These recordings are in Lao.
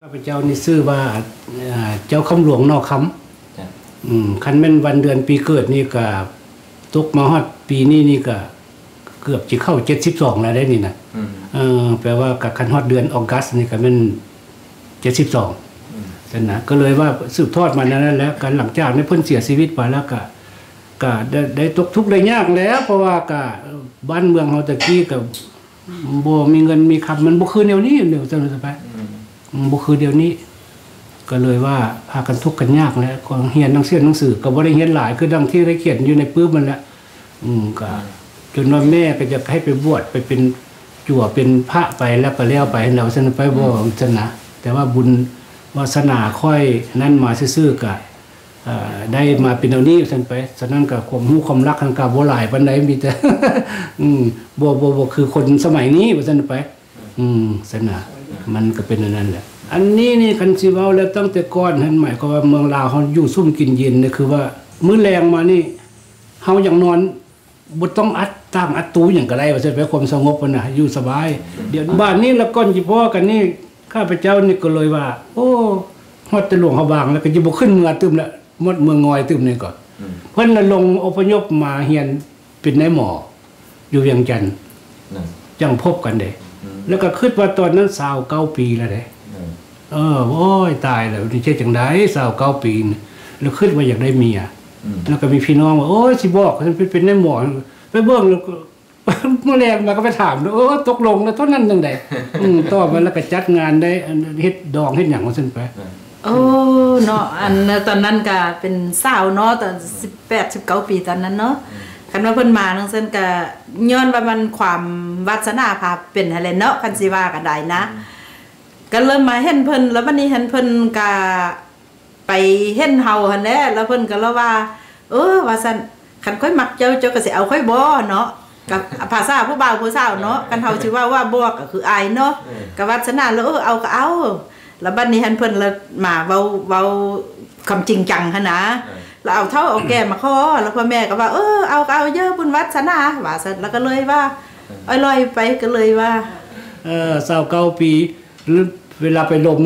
ຂ້າພະເຈົ້ານີ້ຊື່ວ່າ ເຈົ້າຄຳຫຼວງ ນໍຄຳ. ອືມ ຄັນແມ່ນວັນເດືອນປີເກີດນີ້ກະຕົກມາຮອດປີນີ້ນີ້ກະເກືອບຊິເຂົ້າເຈັດສິບສອງແລ້ວເດ້ນີ້ນະ. ເອີ ແປວ່າກະຄັນຮອດເດືອນອອກັສນີ້ກະແມ່ນເຈັດສິບສອງ ຊັ້ນນະ. ກະເລີຍວ່າສືບທອດມາແນວນັ້ນແຫຼະ. ກະຫຼັງຈາກນັ້ນເພິ່ນເສຍຊີວິດໄປແລ້ວກະ ກະໄດ້ ໄດ້ຕົກທຸກໄດ້ຍາກແຫຼະ ເພາະວ່າກະບ້ານເມືອງເຮົາແຕ່ກີ້ກະ ບໍ່ມີເງິນມີຄຳ ມັນບໍ່ຄືແນວນີ້ ແນວຊັ້ນໄປ ອືມ ບໍ່ຄືດຽວນີ້. ກໍເລີຍວ່າພາກັນທຸກກັນຍາກແຫຼະ ກໍຮຽນໜັງສື ໜັງສືກໍບໍ່ໄດ້ຮຽນຫຼາຍ ຄືດັ່ງທີ່ໄດ້ຂຽນຢູ່ໃນປຶ້ມຫັ້ນແຫຼະ. ອືມ ກໍຈົນວ່າແມ່ກໍຢາກໃຫ້ໄປບວດ ໄປເປັນຈົວເປັນພະໄປ ແລ້ວກໍແລ້ວໄປ ແລ້ວຊັ້ນໄປ ບໍ່ຊັ້ນນະ. ແຕ່ວ່າບຸນວາສະໜາຂ້ອຍນັ້ນມາຊື່ໆ ກໍ ເອີ ໄດ້ມາເປັນແນວນີ້ວ່າຊັ້ນໄປ. ສະນັ້ນກໍຄວາມຮູ້ຄວາມລັກຫັ້ນກໍບໍ່ຫຼາຍປານໃດ ມີແຕ່ ອືມ ບໍ່ ບໍ່ ບໍ່ຄືຄົນສະໄໝນີ້ວ່າຊັ້ນໄປ. ອືມ ຊັ້ນນະ ມັນກໍເປັນອັນນັ້ນແຫຼະ. ອັນນີ້ນີ້ຄັນຊິເວົ້າແລ້ວ ຕັ້ງແຕ່ກ່ອນຫັ້ນ ໝາຍຄວາມວ່າເມືອງລາວເຮົາຢູ່ຊຸ່ມກິນເຢັນນີ້ ຄືວ່າມື້ແລງມານີ້ ເຮົາຢາກນອນ ບໍ່ຕ້ອງອັດຕ່າງອັດຕູຫຍັງກໍໄດ້ວ່າຊັ້ນໄປ ຄວາມສະຫງົບຫັ້ນນະ ຢູ່ສະບາຍ. ດຽວບາດນີ້ລະກ່ອນຊິພໍ້ກັນນີ້ ຂ້າພະເຈົ້ານີ້ກໍເລີຍວ່າ ໂອ້ ຮອດແຕ່ຫຼວງພະບາງແລ້ວກໍຊິບໍ່ຂຶ້ນເມືອຕື່ມລະ ໝົດເມືອງງອຍຕື່ມນີ້ກໍ ອືມ ເພິ່ນລະລົງອົບພະຍົບມາຮຽນເປັນນາຍໝໍຢູ່ວຽງຈັນ ຈັ່ງພົບກັນເດ້. ອືມ ແລ້ວກໍຄິດວ່າຕອນນັ້ນຊາວເກົ້າປີແລ້ວເດ້. ເອີ ໂອ້ຍ ຕາຍແລ້ວ ນີ້ເຮັດຈັ່ງໃດ ຊາວເກົ້າປີ ແລ້ວຄິດວ່າຢາກໄດ້ເມຍ. ອືມ ແລ້ວກໍມີພີ່ນ້ອງວ່າ ໂອ້ຍ ຊິບອກ ເປັນ ເປັນນາຍໝໍ ໄປເບິ່ງ ແລ້ວກໍ ມື້ແລງມາກໍໄປຖາມ ໂອ້ ຕົກລົງແລ້ວເທົ່ານັ້ນຈັ່ງໃດ. ອືມ ຕໍ່ມາແລ້ວກໍຈັດງານໄດ້ ອັນ ເຮັດດອງເຮັດຫຍັງວ່າຊັ້ນໄປ. ໂອ້ ເນາະ ອັນ ຕອນນັ້ນກໍເປັນສາວເນາະ ຕອນສິບແປດ ສິບເກົ້າປີຕອນນັ້ນເນາະ. ອືມ ຄັນວ່າເພິ່ນມາຈັ່ງຊັ້ນກໍຍ້ອນວ່າມັນຄວາມວາສະໜາພາເປັນຫັ້ນແຫຼະເນາະ ຄັນຊິວ່າກໍໄດ້ນະ. ອືມ ກໍເລີ່ມມາເຫັນເພິ່ນ ແລ້ວບັດນີ້ຫັ້ນເພິ່ນກໍ ໄປເຫັນເຮົາຫັ້ນແຫຼະ ແລ້ວເພິ່ນກໍລະວ່າ ເອີ ວ່າຊັ້ນ ຄັນຂ້ອຍມັກເຈົ້າ ເຈົ້າກໍຊິເອົາຂ້ອຍບໍ່ເນາະ. ກັບພາສາຜູ້ບ່າວຜູ້ສາວເນາະ ເອີ ຄັນເຮົາຊິເວົ້າວ່າບໍ່ກໍຄືອາຍເນາະ. ເອີ ກໍວາດສະໜາລະ ເອີ ເອົາກໍເອົາ. ລະບັດນີ້ຫັ້ນເພິ່ນລະມາເວົ້າ ເວົ້າຄວາມຈິງຈັງຫັ້ນນະ. ເອີ ລະເອົາເຖົ້າເອົາແກ່ມາຂໍ ລະພໍ່ແມ່ກໍວ່າ ເອີ ເອົາກໍເອົາເຢີ ບຸນວາດສະໜາ ວ່າຊັ້ນ. ລະກໍເລີຍວ່າ ເອີ ອອຍລອຍໄປ ກໍເລີຍວ່າ ເອີ ຊາວເກົ້າປີ ເວລາໄປລົມ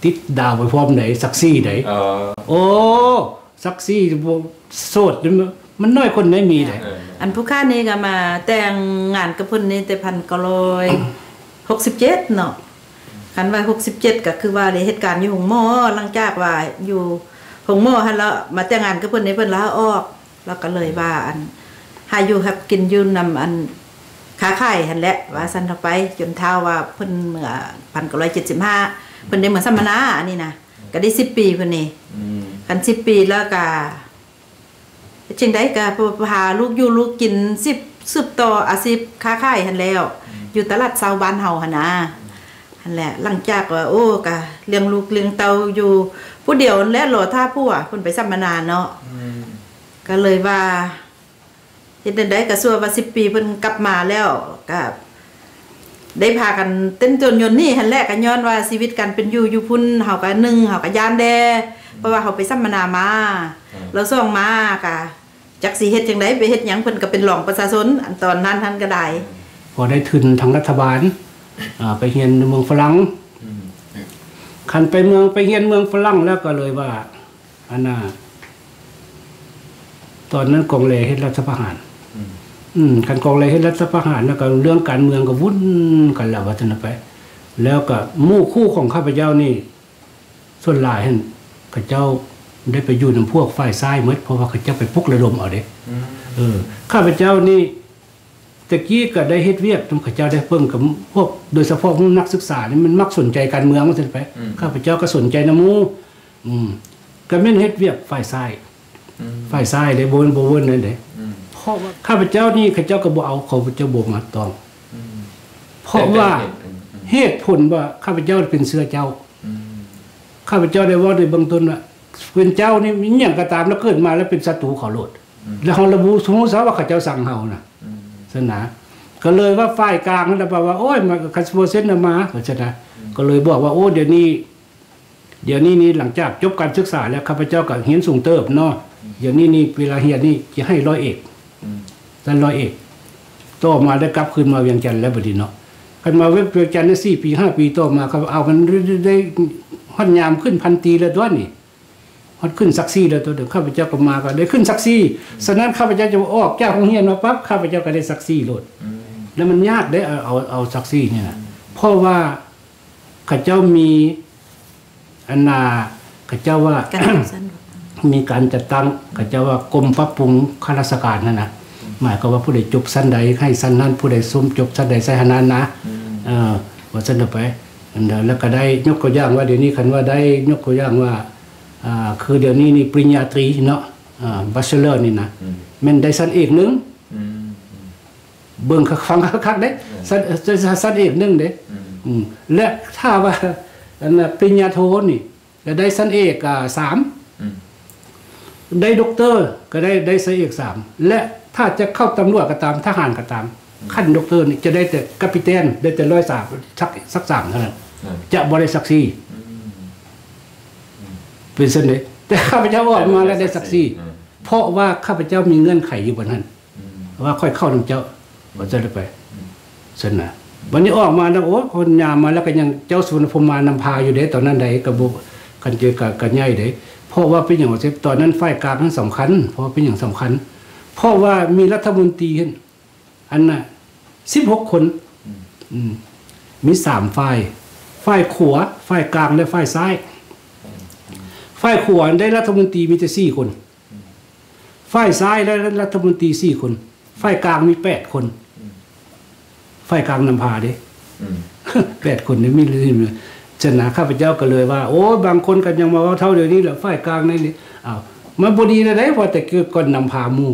ຕິດດາວໄປພ້ອມໃດ ສັກສີໃດ. ເອີ ໂອ້ ສັກສີ ໂສດ ມັນນ້ອຍຄົນໄດ້ມີໃດ. ເອີ ອັນຜູ້ຂ້ານີ້ກໍມາແຕ່ງງານກັບເພິ່ນນີ້ແຕ່ພັນເກົ້າຮ້ອຍຫົກສິບເຈັດເນາະ. ຄັນວ່າຫົກສິບເຈັດກໍຄືວ່າໄດ້ເຮັດການຢູ່ໂຮງໝໍ ຫຼັງຈາກວ່າຢູ່ໂຮງໝໍຫັ້ນແລ້ວ ມາແຕ່ງງານກັບເພິ່ນນີ້ ເພິ່ນລາອອກ. ລະກໍເລີຍວ່າ ອັນ ຫາຢູ່ຮັບກິນຢູ່ນຳ ອັນ ຄ້າຂາຍຫັ້ນແຫຼະ ວ່າຊັ້ນເຖາະໄປ ຈົນທ້າວວ່າເພິ່ນເມືອ ພັນເກົ້າຮ້ອຍເຈັດສິບຫ້າ ເພິ່ນໄດ້ເມືອສຳມະນາ ອັນນີ້ນະ ກໍໄດ້ສິບປີພຸ້ນນີ້. ອືມ ຄັນສິບປີແລ້ວກໍ ເຮັດຈັ່ງໃດກໍພາລູກຢູ່ລູກກິນ ສືບ ສືບຕໍ່ອາຊີບຄ້າຂາຍຫັ້ນແລ້ວ. ອືມ ຢູ່ຕະຫຼາດເຊົ້າບ້ານເຮົາຫັ້ນນະ. ຫັ້ນແຫຼະ ຫຼັງຈາກວ່າ ໂອ້ ກະລ້ຽງລູກລ້ຽງເຕົ້າຢູ່ຜູ້ດຽວຫັ້ນແຫຼະ ລໍຖ້າຜົວເພິ່ນໄປສຳມະນາເນາະ. ອືມ ກະເລີຍວ່າ ເຮັດແນວໃດກະຊົ່ວວ່າສິບປີເພິ່ນກັບມາແລ້ວ ກະໄດ້ພາກັນເຕັ້ນຕົນຍົນໜີຫັ້ນແຫຼະ. ກະຍ້ອນວ່າຊີວິດການເປັນຢູ່ຢູ່ພຸ້ນ ເຮົາກະ ໜຶ່ງ ເຮົາກະຢ້ານແດ່ ເພາະວ່າເຮົາໄປສຳມະນາມາ. ອືມ ແລ້ວສອງມາກະ ຈັກຊິເຮັດຈັ່ງໃດ ໄປເຮັດຫຍັງ ເພິ່ນກໍເປັນຮອງປະຊາຊົນ ອັນຕອນນັ້ນຫັ້ນກໍໄດ້ ພໍໄດ້ທຶນທາງລັດຖະບານ ເອີ ໄປຮຽນໃນເມືອງຝຣັ່ງ. ອືມ ຄັນໄປເມືອງ ໄປຮຽນເມືອງຝຣັ່ງແລ້ວກໍເລີຍວ່າ ອັນນ່າ ຕອນນັ້ນກອງແລເຮັດລັດຖະປະຫານ. ອືມ ອືມ ຄັນກອງແລເຮັດລັດຖະປະຫານແລ້ວກໍເລື່ອງການເມືອງກໍວຸ່ນກັນແລ້ວ ວ່າຊັ້ນໄປ. ແລ້ວກໍໝູ່ຄູ່ຂອງຂ້າພະເຈົ້ານີ້ ສ່ວນຫຼາຍຫັ້ນ ເຂົາເຈົ້າໄດ້ໄປຢູ່ນຳພວກຝ່າຍຊ້າຍໝົດ ເພາະວ່າເຂົາເຈົ້າໄປປຸກລະດົມເອົາເດ້. ອືມ ເອີ ຂ້າພະເຈົ້ານີ້ ແຕ່ກີ້ກໍໄດ້ເຮັດວຽກນຳເຂົາເຈົ້າໄດ້ ເບິ່ງກັບພວກ ໂດຍສະເພາະພວກນັກສຶກສານີ້ ມັນມັກສົນໃຈການເມືອງວ່າຊັ້ນໄປ. ອືມ ຂ້າພະເຈົ້າກໍສົນໃຈນຳໝູ່. ອືມ ກໍແມ່ນເຮັດວຽກຝ່າຍຊ້າຍ. ອືມ ຝ່າຍຊ້າຍເດ້ ບໍ່ ບໍ່ເວົ້ນນັ້ນເດ້. ອືມ ເພາະວ່າຂ້າພະເຈົ້ານີ້ ເຂົາເຈົ້າກໍບໍ່ເອົາ ເຂົາເຈົ້າບໍ່ມາຕ້ອງ. ອືມ ເພາະວ່າ ແຕ່ ແຕ່ເຫັນ ອືມ ເຫດຜົນວ່າຂ້າພະເຈົ້າເປັນເຊື້ອເຈົ້າ. ອືມ ຂ້າພະເຈົ້າໄດ້ເວົ້າໃນເບື້ອງຕົ້ນວ່າ ເປັນເຈົ້ານີ້ ມີຫຍັງກໍຕາມ ແລ້ວເກີດມາແລ້ວເປັນສັດຕູເຂົາໂລດ. ອືມ ແລ້ວເຮົາລະບໍ່ຮູ້ຊະວ່າເຂົາເຈົ້າຊັງເຮົານະ. ອືມ ຊັ້ນນະ ກໍເລີຍວ່າຝ່າຍກາງນັ້ນລະວ່າ ໂອ້ຍ ມັນກໍຄັນເປີເຊັນນະມາ ວ່າຊັ້ນນະ. ອືມ ກໍເລີຍບອກວ່າ ໂອ້ ດຽວນີ້ ດຽວນີ້ນີ້ ຫຼັງຈາກຈົບການສຶກສາແລ້ວ ຂ້າພະເຈົ້າກໍຮຽນສູງເຕີບເນາະ. ອືມ ດຽວນີ້ນີ້ ເວລາຮຽນນີ້ຈະໃຫ້ຮ້ອຍເອກ. ອືມ ຊັ້ນຮ້ອຍເອກ ຕໍ່ມາໄດ້ກັບຄືນມາວຽງຈັນແລ້ວບັດນີ້ເນາະ. ກ ຄັນມາເວກ ວຽງຈັນໄດ້ສີ່ປີ ຫ້າປີຕໍ່ມາ ເຂົາເອົາ ມັນໄດ້ ໄດ້ຮອດຍາມຂຶ້ນພັນຕີແລ້ວຕົວະນີ້ ຮອດຂຶ້ນສັກຊີແລ້ວຕົວະ ຂ້າພະເຈົ້າກໍມາກໍໄດ້ຂຶ້ນສັກຊີ. ສະນັ້ນ ຂ້າພະເຈົ້າຈະອອກຈາກໂຮງຮຽນມາປັບ ຂ້າພະເຈົ້າກໍໄດ້ສັກຊີໂລດ. ອືມ ແລ້ວມັນຍາກເດ້ ເອົາ ເອົາ ເອົາສັກຊີນີ້ນະ ເພາະວ່າເຂົາເຈົ້າມີ ອັນນ່າ ເຂົາເຈົ້າວ່າ ການຈັດຕັ້ງ ມີການຈັດຕັ້ງ ເຂົາເຈົ້າວ່າກົມປັບປຸງຂ້າລາຊະການຫັ້ນນະ ໝາຍຄວາມວ່າຜູ້ໃດຈົບຊັ້ນໃດໃຫ້ຊັ້ນນັ້ນ ຜູ້ໃດສົມຈົບຊັ້ນໃດໃສ່ຫັ້ນນະ ອືມ ເອີ ວ່າຊັ້ນເຖາະໄປ. ອັນ ແລ້ວກໍໄດ້ຍົກຕົວຢ່າງວ່າ ດຽວນີ້ຄັນວ່າໄດ້ຍົກຕົວຢ່າງວ່າ ອ່າ ຄືດຽວນີ້ນີ້ປະລິນຍາຕີເນາະ ອ່າ ແບັດເຊີເລີນີ້ນະ ອືມ ແມ່ນໄດ້ຊັ້ນເອກໜຶ່ງ ອືມ ເບິ່ງຄັກ ຟັງຄັກໆເດ້ ເອີ ຊັ້ນ ຊັ້ນເອກໜຶ່ງເດ້ ອືມ ອືມ ແລະ ຖ້າວ່າ ອັນນ່າ ປະລິນຍາໂທນີ້ ກໍໄດ້ຊັ້ນເອກ ອ່າ ສາມ ອືມ ໄດ້ດັອກເຕີກໍໄດ້ ໄດ້ຊັ້ນເອກສາມ ແລະ ຖ້າຈະເຂົ້າຕຳຫຼວດກໍຕາມ ທະຫານກໍຕາມ ອືມ ຂັ້ນດັອກເຕີນີ້ຈະໄດ້ແຕ່ກາປິແຕນ ໄດ້ແຕ່ຮ້ອຍສາມ ສັກ ສັກສາມເທົ່ານັ້ນ ອືມ ຈະບໍ່ໄດ້ສັກຊີ ອືມ ເປັນຊັ້ນເດ້. ແຕ່ຂ້າພະເຈົ້າອອກມາແລ້ວໄດ້ສັກຊີ ອືມ ເພາະວ່າຂ້າພະເຈົ້າມີເງື່ອນໄຂຢູ່ບ່ອນຫັ້ນ ອືມ ວ່າຂ້ອຍເຂົ້ານຳເຈົ້າ ອືມ ວ່າຊັ້ນໄປ ອືມ ຊັ້ນນະ. ບັດນີ້ອອກມາແລ້ວ ໂອ້ ຄົນຍາມມາແລ້ວກໍຍັງ ເຈົ້າສຸວັນນະພົມມານຳພາຢູ່ເດ້ ຕອນນັ້ນໃດກໍບໍ່ ຄັນເຈີກໍ ກໍໃຫຍ່ເດ້. ເພາະວ່າເປັນຫຍັງວ່າ ຕອນນັ້ນຝ່າຍກາງນັ້ນສຳຄັນ ເພາະວ່າເປັນຫຍັງສຳຄັນ ເພາະວ່າມີລັດຖະມົນຕີຫັ້ນ ອັນນ່າ ສິບຫົກຄົນ ອືມ ອືມ ມີສາມຝ່າຍ ຝ່າຍຂວາ ຝ່າຍກາງ ແລະ ຝ່າຍຊ້າຍ. ອືມ ຝ່າຍຂວາໄດ້ລັດຖະມົນຕີມີແຕ່ສີ່ຄົນ ອືມ ຝ່າຍຊ້າຍໄດ້ລັດຖະມົນຕີສີ່ຄົນ ອືມ ຝ່າຍກາງມີແປດຄົນ ອືມ ຝ່າຍກາງນຳພາເດ້ ອືມ ແປດຄົນນີ້ມີ ຊັ້ນນະ. ຂ້າພະເຈົ້າກໍເລີຍວ່າ ໂອ້ ບາງຄົນກໍຍັງມາເວົ້າເທົ່າດຽວນີ້ແຫຼະ ຝ່າຍກາງໃນນີ້ ອ້າວ ມັນບໍ່ດີແນວໃດ ວ່າແຕ່ເກີດກ່ອນນຳພາໝູ່